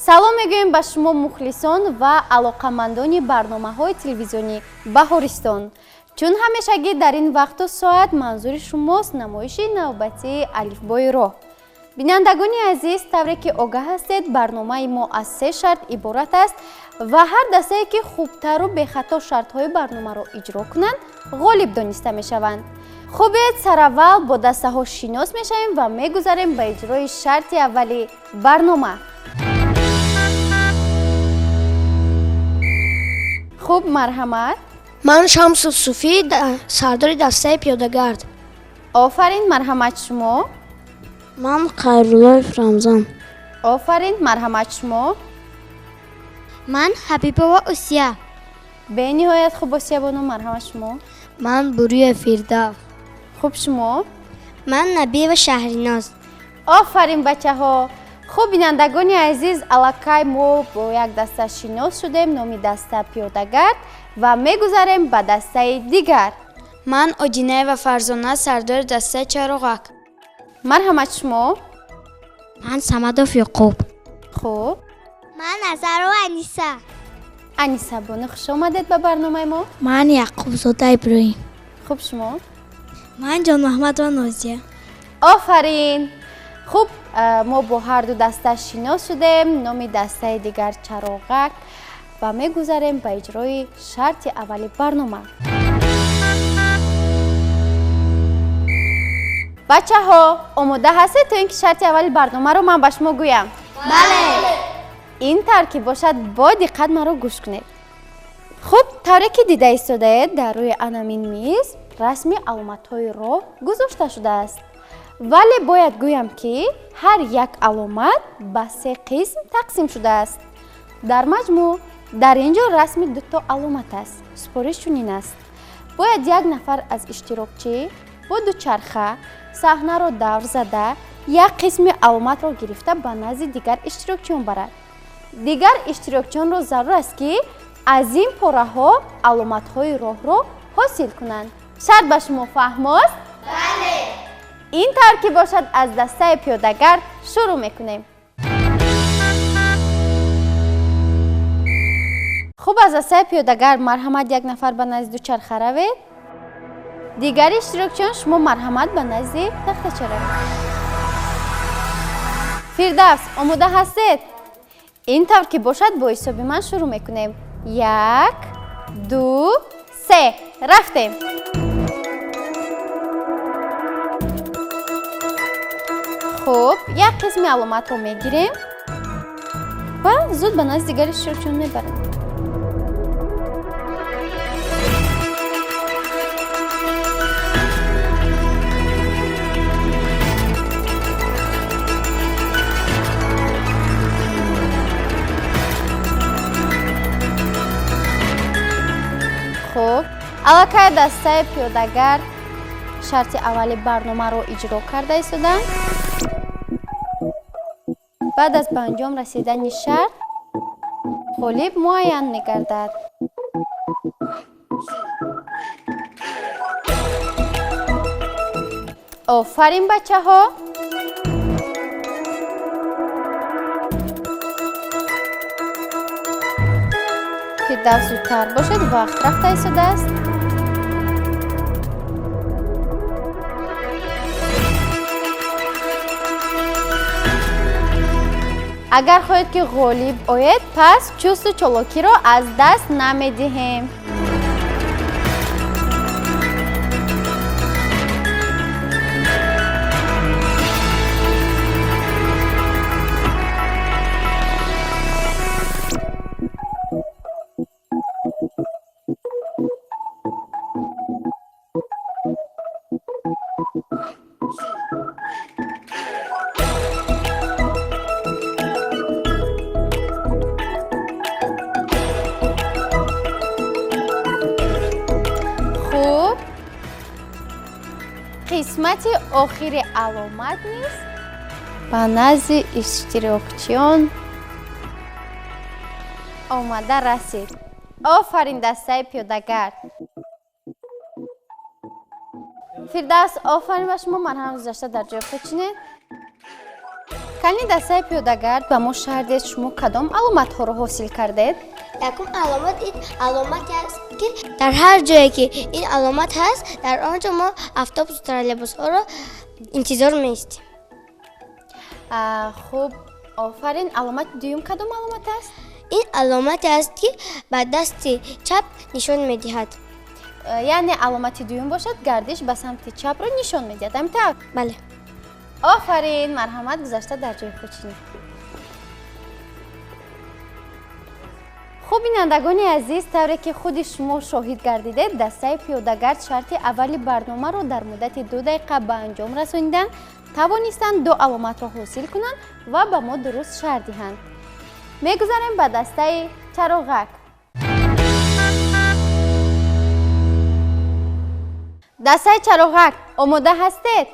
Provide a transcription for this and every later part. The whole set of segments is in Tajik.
Салом мегӯем ба шумо мухлисон ва алоқамандони барномаҳои телевизионӣ Баҳористон. Чун ҳамешагӣ дар ин вақту соат манзури шумост намоиши навбатии Алифбои роҳ. Бинандагони азиз, тавре ки огаҳ ҳастед, барномаи мо аз се шарт иборат аст ва ҳар дастае ки хубтару бехато шартҳои барномаро иҷро кунанд, ғолиб дониста мешаванд. Хубед, сараввал бо дастаҳо шинос мешавем ва мегузарем ба иҷрои шарти аввали барнома. Хуб, марҳамат. Ман Шамсу Суфӣ, сардори дастаи пиёдагард. Офарин, марҳамат шумо. Ман Хайруллоев Рамзан. Офарин, марҳамат шумо. Ман Ҳабибова Усия. Бениҳоят хуб, Осиябону, марҳамат шумо. Ман Бурюев Фирдавс. Хуб, шумо. Ман Набиева Шаҳриноз. Офарин, бачаҳо. Хуб, бинандагони азиз, аллакай мо бо як даста шинос шудем, номи даста пиёдагард, ва мегузарем ба дастаи дигар. Ман Одинаева Фарзона, сардори дастаи чароғак. Марҳамат шумо. Ман Самадов Ёқуб. Хуб. Ман Назарова Аниса. Аниса бону, хуш омадед ба барномаи мо. Ман Яқубзода Иброҳим. Хуб, шумо. Ман Ҷонмаҳмадова Нозия. Офарин. Хуб, мо бо ҳарду даста шинос шудем, номи дастаи дигар чароғак, ва мегузарем ба иҷрои шарти аввали барнома. Бачаҳо, омода ҳастед то ин ки шарти аввали барномаро ман ба шумо гӯям? Бале. Ин тавр ки бошад, бо диққат маро гӯш кунед. Хуб, тавре ки дида истодаед, дар рӯи анамин миз расми аломатҳои роҳ гузошта шудааст. Вале бояд гӯям, ки ҳар як аломат ба се қисм тақсим шудааст. Дар маҷмӯъ дар ин ҷо расми дуто аломат аст. Супориш чунин аст. Бояд як нафар аз иштирокчӣ бо дучарха саҳнаро давр зада, як қисми аломатро гирифта ба назди дигар иштирокчиён барад. Дигар иштирокчиёнро зарур аст, ки аз ин пораҳо аломатҳои роҳро ҳосил кунанд. Шарт ба шумо фаҳмост? Бале. Ин тавр ки бошад, аз дастаи пиёдагард шурӯъ мекунем. Хуб, аз дастаи пиёдагард марҳамат як нафар ба назди дучарха равед. Дигари иштирокчиён шумо марҳамат ба назди тахтача равед. Фирдавс, омода ҳастед? Ин тавр ки бошад, бо ҳисоби ман шурӯъ мекунем. 1, 2, 3. Рафтем. Хуб, як қисми аломатро мегирем ва зуд ба назди дигари иштирокчиён мебарем. Хуб, аллакай дастаи пиёдагард шарти аввали барномаро иҷро карда истоданд. Баъд аз ба анҷом расидани шарт ғолиб муайян мегардад. Офарин, бачаҳо. Фирдавс, зудтар бошед, вақт рафта истодааст. Агар хоҳед, ки ғолиб оед, пас чусту чолокиро аз даст намедиҳем. Хуб, қисмати охири аломат низ ба назди иштирокчиён омада расид. Офарин, дастаи пиёдагард. Фирдавс, офарин ба шумо, марҳамат гузашта дар ҷои худ чинед. Кани дастаи пиёдагард ба мо шарҳ диҳед, шумо кадом аломатҳоро ҳосил кардед? Якум аломат ин аломате аст, ки дар ҳар ҷое ки ин аломат ҳаст, дар он ҷо мо автобусу троллейбусҳоро интизор меистем. Хуб, офарин. Аломати дуюм кадом аломат аст? Ин аломате аст, ки ба дасти чап нишон медиҳад. Яъне аломати дуюм бошад, гардиш ба самти чапро нишон медиҳад, ҳамин тавр? Бале. Офарин, марҳамат, гузашта дар ҷои худ шинед. Хуб, бинандагони азиз, тавре ки худи шумо шоҳид гардидед, дастаи пиёдагард шарти аввали барномаро дар муддати 2 дақиқа ба анҷом расониданд, тавонистанд 2 аломатро ҳосил кунанд ва ба мо дуруст шарҳ диҳанд. Мегузарем ба дастаи чароғак. Дастаи чароғак, омода ҳастед?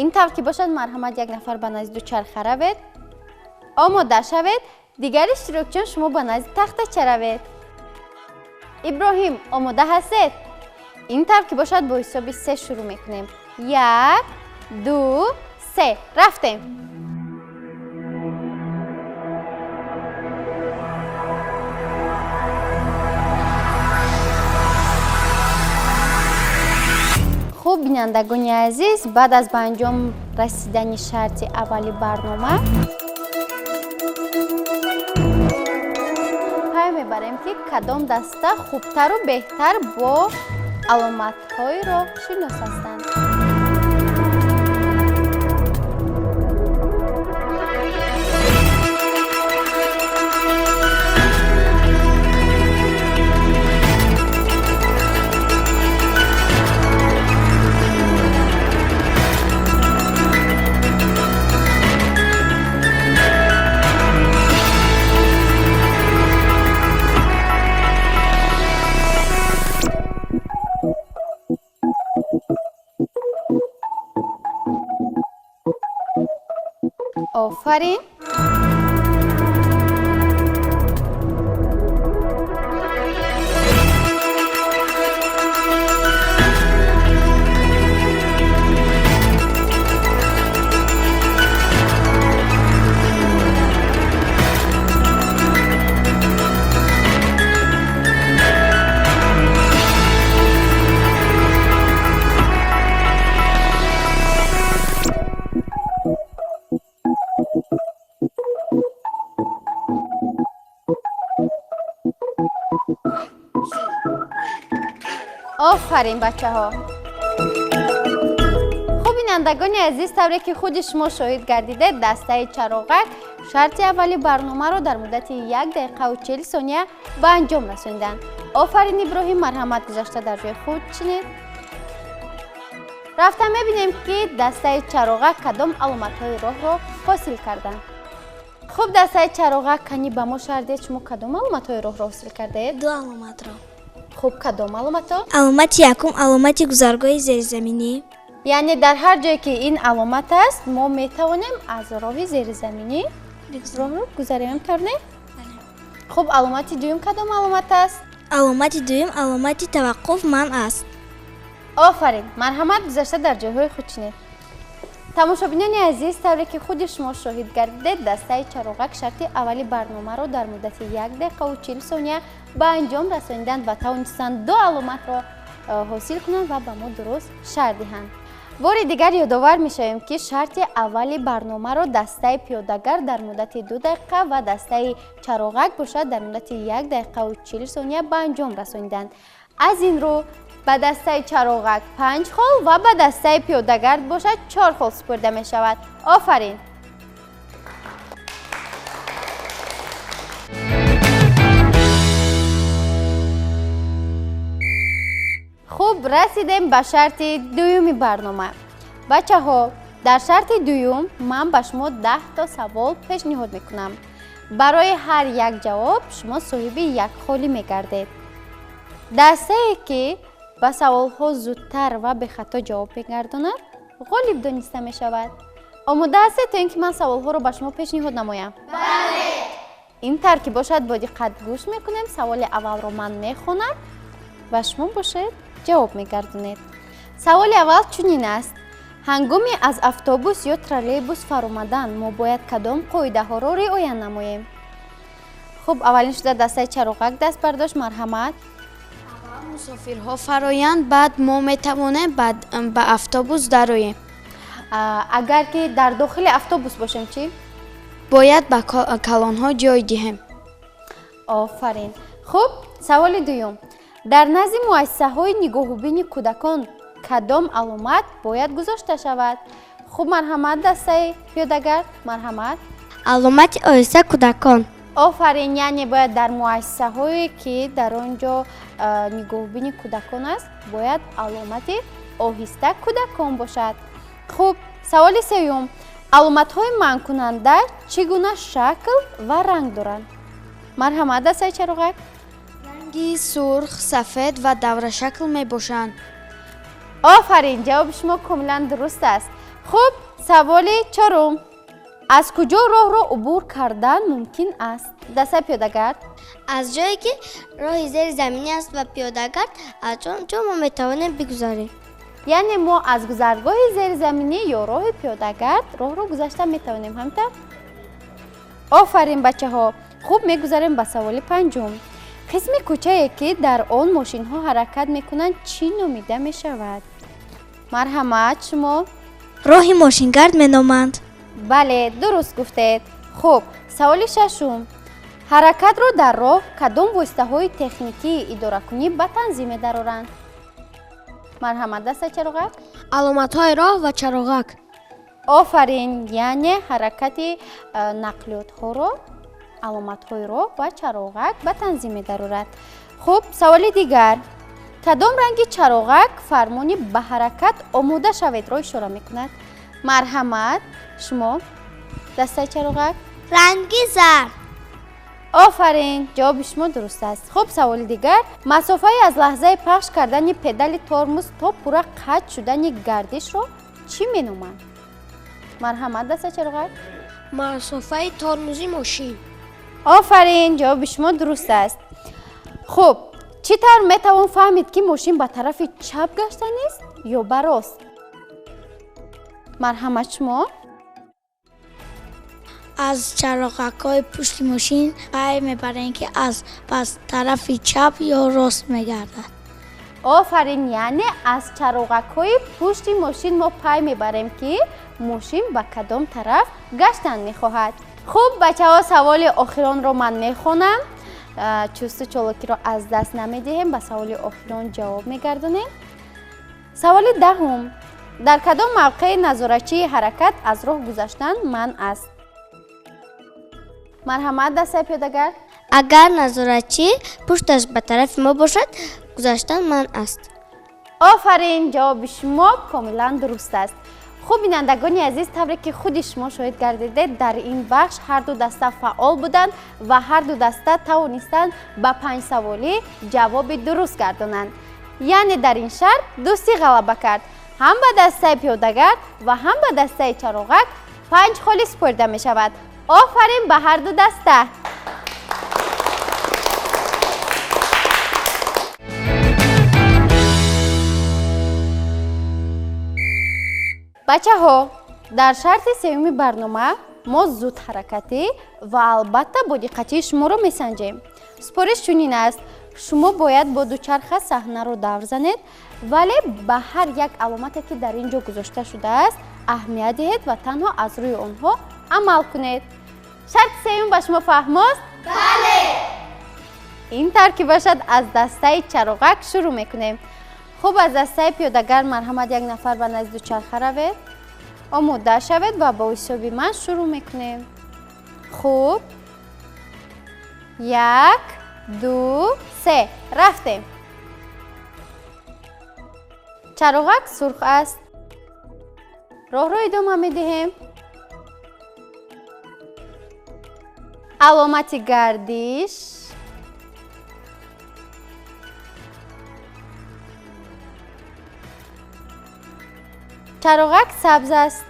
Ин тавр ки бошад, марҳамат, як нафар ба назди дучарха равед, омода шавед, дигари иштирокчиён шумо ба назди тахтача равед. Иброҳим, омода ҳастед? Ин тавр ки бошад, бо ҳисоби 3 шурӯъ мекунем. 1, 2, 3. Рафтем. Хуб, бинандагони азиз, баъд аз ба анҷом расидани шарти аввали барнома пай мебарем, ки кадом даста хубтару беҳтар бо аломатҳои роҳ шинос ҳастанд. Офарин. Офарин, бачаҳо. Хуб, бинандагони азиз, тавре ки худи шумо шоҳид гардидед, дастаи чароғак шарти аввали барномаро дар муддати 1 дақиқаву 40 сония ба анҷом расониданд. Офарин, Иброҳим, марҳамат, гузашта дар ҷои худ чинед. Рафта мебинем, ки дастаи чароғак кадом аломатҳои роҳро ҳосил карданд. Хуб, дастаи чароғак, кани ба мо шарҳ диҳед, шумо кадом аломатҳои роҳро ҳосил кардаед? 2 аломатро. Хуб, кадом аломатҳо? Аломати якум аломати гузаргоҳи зеризаминӣ. Яъне дар ҳар ҷое ки ин аломат аст, мо метавонем аз роҳи зеризаминӣ роҳро гузарем, тавр не? Хуб, аломати дуюм кадом аломат аст? Аломати дуюм аломати таваққуф манъ аст. Офарин, марҳамат, гузашта дар ҷойҳои худ чинед. Тамошобинони азиз, тавре ки худи шумо шоҳид гардидед, дастаи чароғак шарти аввали барномаро дар муддати 1 дақиқаву 40 сония ба анҷом расониданд ва тавонистанд 2 аломатро ҳосил кунанд ва ба мо дуруст шарҳ диҳанд. Бори дигар ёдовар мешавем, ки шарти аввали барномаро дастаи пиёдагард дар муддати 2 дақиқа ва дастаи чароғак бошад дар муддати 1 дақиқаву 40 сония ба анҷом расониданд. Аз ин рӯ ба дастаи чароғак 5 хол ва ба дастаи пиёдагард бошад 4 хол супурда мешавад. Офарин! Хуб, расидем ба шарти дуюми барнома. Бачаҳо, дар шарти дуюм ман ба шумо 10 то савол пешниҳод мекунам. Барои ҳар як ҷавоб шумо соҳиби як холӣ мегардед. Дастае ки ба саволҳо зудтар ва бехато ҷавоб мегардонад, ғолиб дониста мешавад. Омода ҳастед то ин ки ман саволҳоро ба шумо пешниҳод намоям? Бале! Ин тавр ки бошад, бо диққат гӯш мекунем. Саволи аввалро ман мехонам ва шумо бошед ҷавоб мегардонед. Саволи аввал чунин аст: Ҳангоми аз автобус ё троллейбус фаромадан мо бояд кадом қоидаҳоро риоя намоем? Хуб, аввалин шуда дастаи чароғак даст бардошт, марҳамат. Аввал мусофирҳо фароянд, баъд мо метавонем ба автобус дароем. Агар ки дар дохили автобус бошем чӣ? Бояд ба калонҳо ҷой диҳем. Офарин. Хуб, саволи дуюм. Дар назди муассисаҳои нигоҳубини кӯдакон кадом аломат бояд гузошта шавад? Хуб, марҳамат, дастаи пиёдагард, марҳамат. Аломати оҳиста кӯдакон. Офарин, яъне бояд дар муассисаҳое ки дар он ҷо нигоҳубини кӯдакон аст, бояд аломати оҳиста кӯдакон бошад. Хуб, саволи сеюм. Аломатҳои манъкунанда чӣ гуна шакл ва ранг доранд? Марҳамат, дастаи чароғак. Ранги сурх, сафед ва даврашакл мебошанд. Офарин, ҷавоби шумо комилан дуруст аст. Хуб, саволи чорум. Аз куҷо роҳро убур кардан мумкин аст? Дастаи пиёдагард. Аз ҷое ки роҳи зеризаминӣ аст ва пиёдагард, аз он ҷо мо метавонем бигузарем. Яъне мо аз гузаргоҳи зеризаминӣ ё роҳи пиёдагард роҳро гузашта метавонем, ҳамтар? Офарин, бачаҳо. Хуб, мегузарем ба саволи панҷум. Қисми кӯчае ки дар он мошинҳо ҳаракат мекунанд чӣ номида мешавад? Марҳамат, шумо. Роҳи мошингард меноманд. Бале, дуруст гуфтед. Хуб, саволи шашум. Ҳаракатро дар роҳ кадом воситаҳои техникии идоракунӣ ба танзим медароранд? Марҳамат, дастаи чароғак. Аломатҳои роҳ ва чароғак. Офарин, яъне ҳаракати нақлиётҳоро аломатҳои роҳ ва чароғак ба танзим медарорад. Хуб, саволи дигар. Кадом ранги чароғак фармони ба ҳаракат омода шаведро ишора мекунад? Марҳамат, шумо, дастаи чароғак. Ранги зард. Офарин, ҷавоби шумо дуруст аст. Хуб, саволи дигар. Масофаи аз лаҳзаи пахш кардани педали тормоз то пурра қатъ шудани гардишро чӣ меноманд? Марҳамат, дастаи чароғак. Масофаи тормози мошин. Офарин, ҷавоби шумо дуруст аст. Хуб, чӣ тавр метавон фаҳмид ки мошин ба тарафи чап гаштанист ё ба рост? Марҳамат, шумо. Аз чароғакҳои пушти мошин пай мебарем ки аз пас тарафи чап ё рост мегардад. Офарин, яъне аз чароғакҳои пушти мошин мо пай мебарем ки мошин ба кадом тараф гаштан мехоҳад. Хуб, бачаҳо, саволи охиронро ман мехонам. Чусту чолокиро аз даст намедиҳем, ба саволи охирон ҷавоб мегардонем. Саволи даҳум. Дар кадом мавқеи назоратчии ҳаракат аз роҳ гузаштан манъ аст? Марҳамат, дастаи пиёдагард. Агар назоратчӣ пушташ ба тарафи мо бошад, гузаштан манъ аст. Офарин, ҷавоби шумо комилан дуруст аст. Хуб, бинандагони азиз, тавре ки худи шумо шоҳид гардидед, дар ин бахш ҳар ду даста фаъол буданд ва ҳар ду даста тавонистанд ба 5 саволӣ ҷавоби дуруст гардонанд. Яъне дар ин шарт дӯстӣ ғалаба кард. Ҳам ба дастаи пиёдагард ва ҳам ба дастаи чароғак 5 холи супорида мешавад. Офарин ба ҳар ду даста. Бачаҳо, дар шарти сеюми барнома мо зудҳаракатӣ ва албатта бо диққатии шуморо месанҷем. Супориш чунин аст: шумо бояд бо дучарха саҳнаро давр занед, вале ба ҳар як аломате ки дар ин ҷо гузошта шудааст аҳамият диҳед ва танҳо аз рӯи онҳо амал кунед. Шарти сеюм ба шумо фаҳмост? Бале! Ин тавр ки бошад, аз дастаи чароғак шурӯъ мекунем. Хуб, аз дастаи пиёдагар марҳамат, як нафар ба назди дучарха равед, омода шавед ва бо ҳисоби ман шурӯъ мекунем. Хуб, 1, 2, 3, рафтем. Чароғак сурх аст. Роҳро идома медиҳем. Аломати гардиш. Чароғак сабз аст.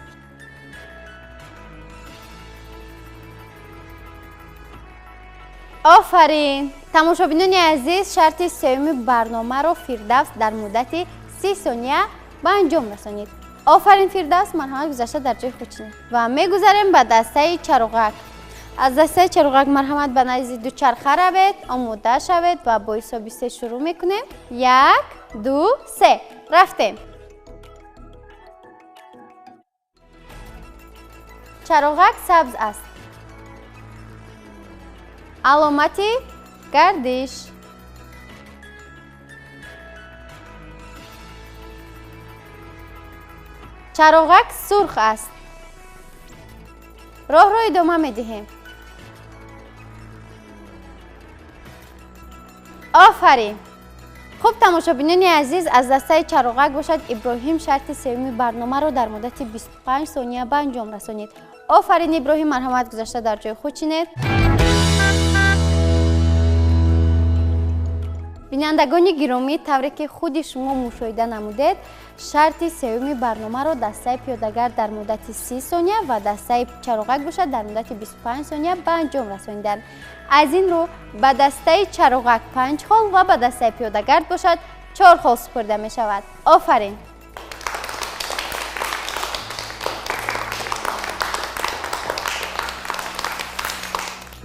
Офарин! Тамошобинони азиз, шарти сеюми барномаро Фирдавс дар муддати 30 сония ба анҷом расонид. Офарин Фирдавс, марҳамат гузашта дар ҷои худ чинед. Ва мегузарем ба дастаи чароғак. Аз дастаи чароғак марҳамат ба назди дучарха равед, омода шавед ва бо ҳисоби се шурӯъ мекунем. 1, 2, 3. Рафтем. Чароғак сабз аст. Аломати гардиш. Чароғак сурх аст. Роҳро идома медиҳем. Офарин! Хуб, тамошобинони азиз, аз дастаи чароғак бошад Иброҳим шарти сеюми барномаро дар муддати 25 сония ба анҷом расонид. Офарин Иброҳим, марҳамат гузашта дар ҷои худ чинед. Бинандагони гиромӣ, тавре ки худи шумо мушоҳида намудед, шарти сеюми барномаро дастаи пиёдагард дар муддати 30 сония ва дастаи чароғак бошад дар муддати 25 сония ба анҷом расониданд. Аз ин рӯ ба дастаи чароғак 5 хол ва ба дастаи пиёдагард бошад 4 хол супурда мешавад. Офарин!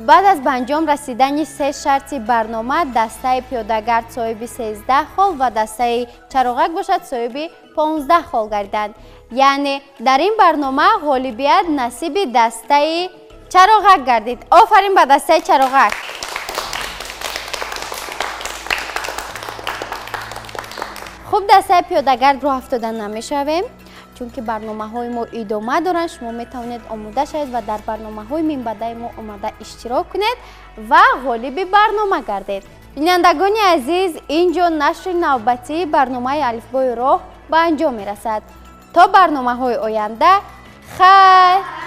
Баъд аз ба анҷом расидани се шарти барнома, дастаи пиёдагард соҳиби 13 хол ва дастаи чароғак бошад соҳиби 15 хол гардиданд. Яъне дар ин барнома ғолибият насиби дастаи чароғак гардид. Офарин ба дастаи чароғак! Хуб, дастаи пиёдагард роҳ афтода намешавем, чунки барномаҳои мо идома доранд. Шумо метавонед омода шавед ва дар барномаҳои минбаъдаи мо омада иштирок кунед ва ғолиби барнома гардед. Бинандагони азиз, ин ҷо нашри навбатии барномаи алифбои роҳ ба анҷом мерасад. То барномаҳои оянда, хайр!